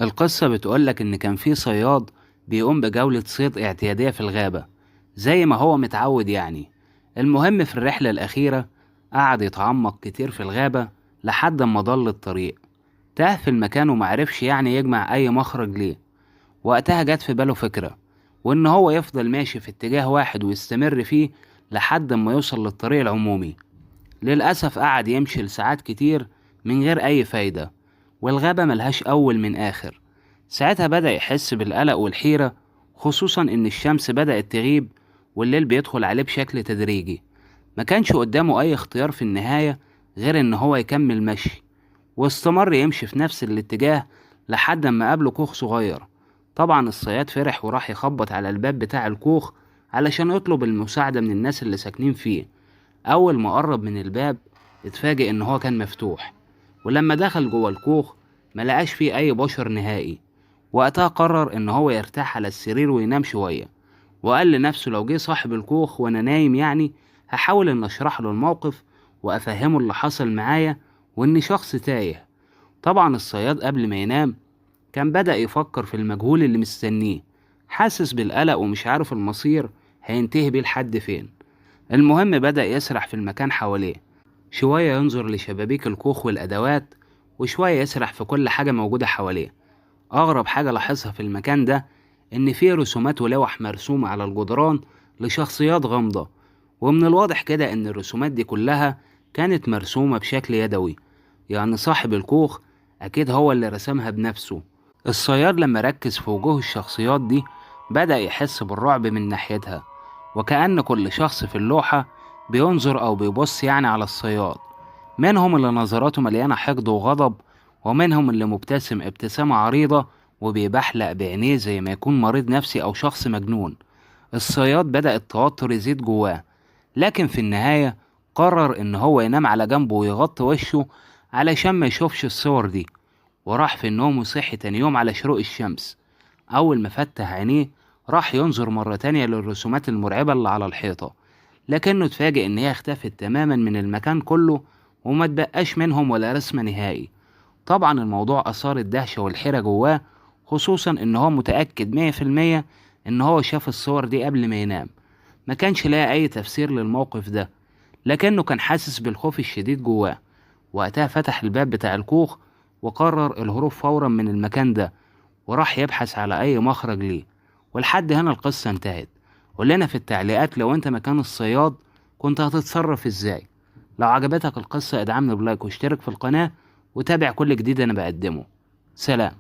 القصة بتقولك إن كان في صياد بيقوم بجولة صيد اعتيادية في الغابة زي ما هو متعود يعني. المهم في الرحلة الأخيرة قعد يتعمق كتير في الغابة لحد ما ضل الطريق، تاه في المكان ومعرفش يعني يجمع أي مخرج ليه. وقتها جت في باله فكرة، وإن هو يفضل ماشي في اتجاه واحد ويستمر فيه لحد ما يوصل للطريق العمومي. للأسف قعد يمشي لساعات كتير من غير أي فايدة، والغابة ملهاش أول من آخر. ساعتها بدأ يحس بالقلق والحيرة، خصوصا إن الشمس بدأت تغيب والليل بيدخل عليه بشكل تدريجي. ما كانش قدامه أي اختيار في النهاية غير إن هو يكمل مشي، واستمر يمشي في نفس الاتجاه لحد ما قابله كوخ صغير. طبعا الصياد فرح وراح يخبط على الباب بتاع الكوخ علشان يطلب المساعدة من الناس اللي ساكنين فيه. أول ما قرب من الباب اتفاجئ إن هو كان مفتوح، ولما دخل جوه الكوخ ما لقاش فيه أي بشر نهائي. وقتها قرر إن هو يرتاح على السرير وينام شوية، وقال لنفسه لو جه صاحب الكوخ وأنا نايم يعني هحاول إن أشرح له الموقف وأفهمه اللي حصل معايا وإني شخص تايه. طبعا الصياد قبل ما ينام كان بدأ يفكر في المجهول اللي مستنيه، حاسس بالقلق ومش عارف المصير هينتهي بيه لحد فين. المهم بدأ يسرح في المكان حواليه، شوية ينظر لشبابيك الكوخ والأدوات، وشوية يسرح في كل حاجة موجودة حواليه. أغرب حاجة لاحظها في المكان ده إن فيه رسومات ولوح مرسومة على الجدران لشخصيات غامضة، ومن الواضح كده إن الرسومات دي كلها كانت مرسومة بشكل يدوي، يعني صاحب الكوخ أكيد هو اللي رسمها بنفسه. الصياد لما ركز في وجوه الشخصيات دي بدأ يحس بالرعب من ناحيتها، وكأن كل شخص في اللوحة بينظر أو بيبص يعني على الصياد. منهم اللي نظراته مليانة حقد وغضب، ومنهم اللي مبتسم ابتسامة عريضة وبيبحلق بعينيه زي ما يكون مريض نفسي أو شخص مجنون. الصياد بدأ التوتر يزيد جواه، لكن في النهاية قرر إن هو ينام على جنبه ويغطي وشه علشان ما يشوفش الصور دي، وراح في النوم وصحي تاني يوم على شروق الشمس. أول ما فتح عينيه راح ينظر مرة تانية للرسومات المرعبة اللي على الحيطة، لكنه اتفاجئ إن هي اختفت تماما من المكان كله وما تبقاش منهم ولا رسمة نهائي. طبعا الموضوع أثار الدهشة والحيرة جواه، خصوصا إن هو متأكد 100% إن هو شاف الصور دي قبل ما ينام. ما كانش لاقي أي تفسير للموقف ده، لكنه كان حاسس بالخوف الشديد جواه. وقتها فتح الباب بتاع الكوخ وقرر الهروب فورا من المكان ده، وراح يبحث على أي مخرج ليه. ولحد هنا القصة انتهت. قول لنا في التعليقات لو انت مكان الصياد كنت هتتصرف ازاي. لو عجبتك القصة ادعمني ب like واشترك في القناة وتابع كل جديد انا بقدمه. سلام.